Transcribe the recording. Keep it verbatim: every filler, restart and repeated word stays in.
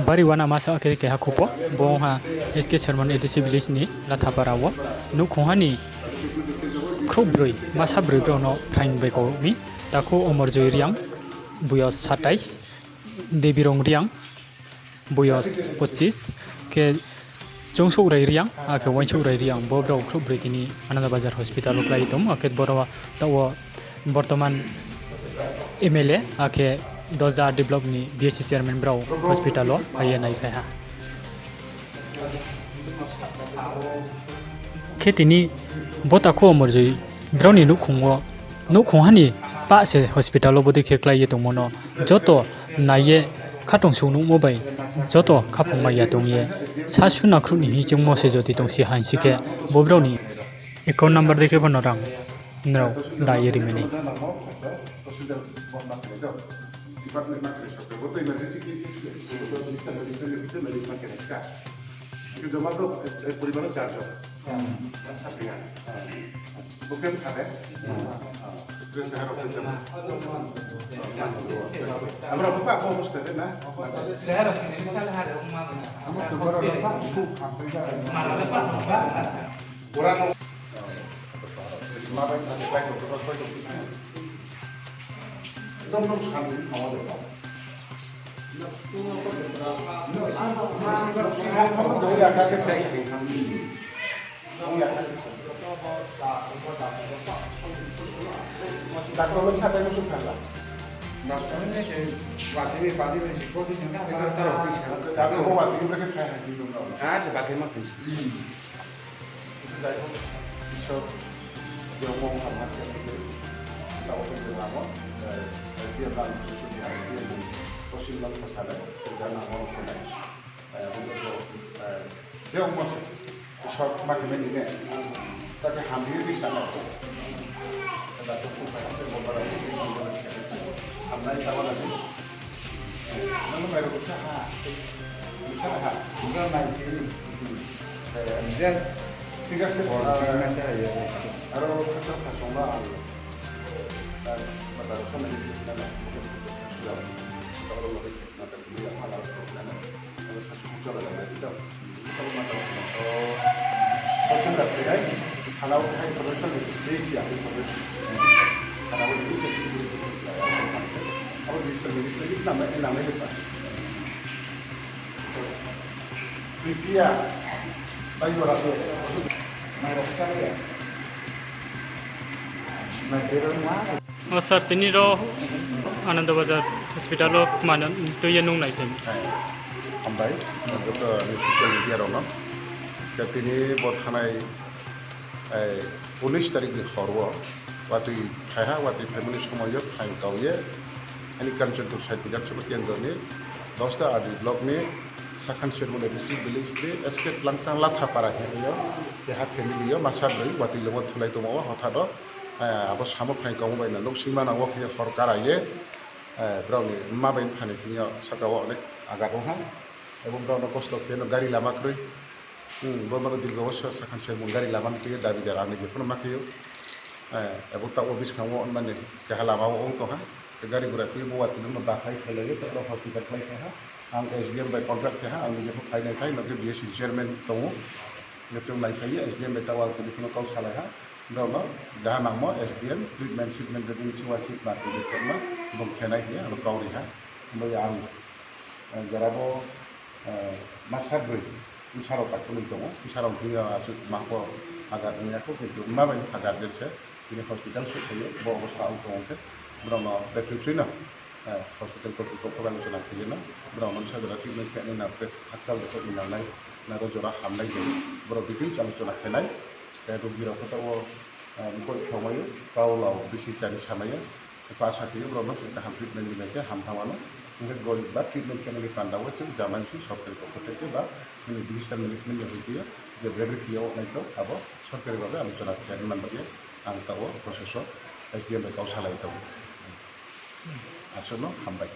Bari uana masa khe keha khupo, bo ha S K Sherman A D C village ni Lathapara wo. Nouhkhongha ni khrouhbroi, masa broi brao no phaing bai kau mi, takhu Omorjoi Reang, boyos satais, Debirong Reang, boyos pochis, khe Chongsouhrai Reang, akhe Uaingsouhrai Reang, bo brao khrouhbroi tini Ananda Bazar hospital wo klái tong, akhe boro taoh wo bortoman M L A, akhe Dosda R D block ni B S C chairman brao hospital wo phai ye naiphai ha. Khe tini bo takhu Omorjoi brao ni nouhkhong wo, nouhkhongha ni pah se hospital wo bodei khe klái ye tongmo no joto nai ye khatungsung nuhmo bai joto khaphang mai ya tong ye, sasu nakhruh ni hing chungmo se jodi tongsi haing si khe, bo brao ni account number dei khe bo no rang nrao da ye rimai nai. Jai hok, Isor, je ongmo hamha khe nai tei, tabo khe je lamo, eh, S D M lang, Isor ni S D M ni, Tosin lang phasalai, jana mo khe nai. Eh, abo khe, eh, je ongmo se, Isor ma khe nai ni ne, ta khe hamri ye tisa na. Ta khe kung kha khe bo bara, hamnai tabo na ni. Nang no mairok bsa ha. Bsa ha. Bsa nai tini. Eh, je. Thik ase, ah, aro khacha khasong ba ang. Ah, mata rok samai ni na na. Aro lori mata ni ya phala rok na na. Aro sasu kucha ba na na. Aro mata rok na. Oh. Hotel da phai nai. Khana o khai information ni. Asia information. Khana o ni. Aro ni samai ni. Namai, namai ni pa. Priya, bai jora tu. Mai rok sa ya. Mai rok ma. O sir, tini ro Ananda Bazar hospital o mano tui ye nung nai tini. Hai. Hambai, joto ni social media rok no. Khe tini bo thanai, eh, unis tarik ni hor wo, watui phai ha, watui phaimani somoi yo phaing kau ye, ani Kanchanpur side Bidhan Sabha kendro ni Dosda R D block ni Sakhan Shermon A D C village ni S K Tlangchang Lathapara hing yo, keha family yo masa broi watui lemo thulai tongmo wo hothat o, eh, abo samo phaing kau bai no nouhsingma nang wo khe hor kara ye, eh, brao ni mma bai mpha ni thing yo saka wo onek agat ong ha. Abo brao no kosto khe no gari lama kroi. Hmm, bo mano dirgo bosor Sakhan Shermon gari lama no tui ye dabi dar ang ni je phano ma khe ou. Eh, abo taoh wo buskang wo mane keha lama wo ong tong ha. Khe gari gura tui bo watui no bahai khailai ye, taoh hospital khlai khe ha. Ang S D M bai contract khe ha, ang ni je pho phainai phai, no khe B S C chairman tong ou. Nokchung naiphai ye S D M bai taoh ang tini phano kau salai ha. Brao no jaha nangmo S D M treatment, treatment, bini si wa si ma tini phano bung khenai hing ye ano kau ri ha. Bai ang, eh, jara bo, eh, masa broi, bsa rao takhu noi tong ou, bsa rao thing yo asuk ma pho agat ong ya kho, kintu mma bai pha guardian se, tini hospital souhphai ye, bo obosta ong tong ou khe, brao no bekhri free no, eh, hospital kortri pokho bai alochona khe ye no, brao no bsa jora treatment khe nai na, hakchal de khe nai na nai, na ro jora hamnai de, brao details alochona khe nai, eh, rugi rao pho taoh wo, eh, mkoih khaumai ou, kau lao bisi chari samai ou, Khe pa sa khe brao no chwng kaham treatment ri nai khe ham thang mano. Hingkhe gorib ba treatment khe nani panda wo chwng jamai si sorkari pokho theke ba nini disaster management ni hoite je bebrekhe yo naithok abo sorkari babe alochona khe nani man bagwi ang taoh wo process o S D M bai kau salai tongo. Aswk no hambai.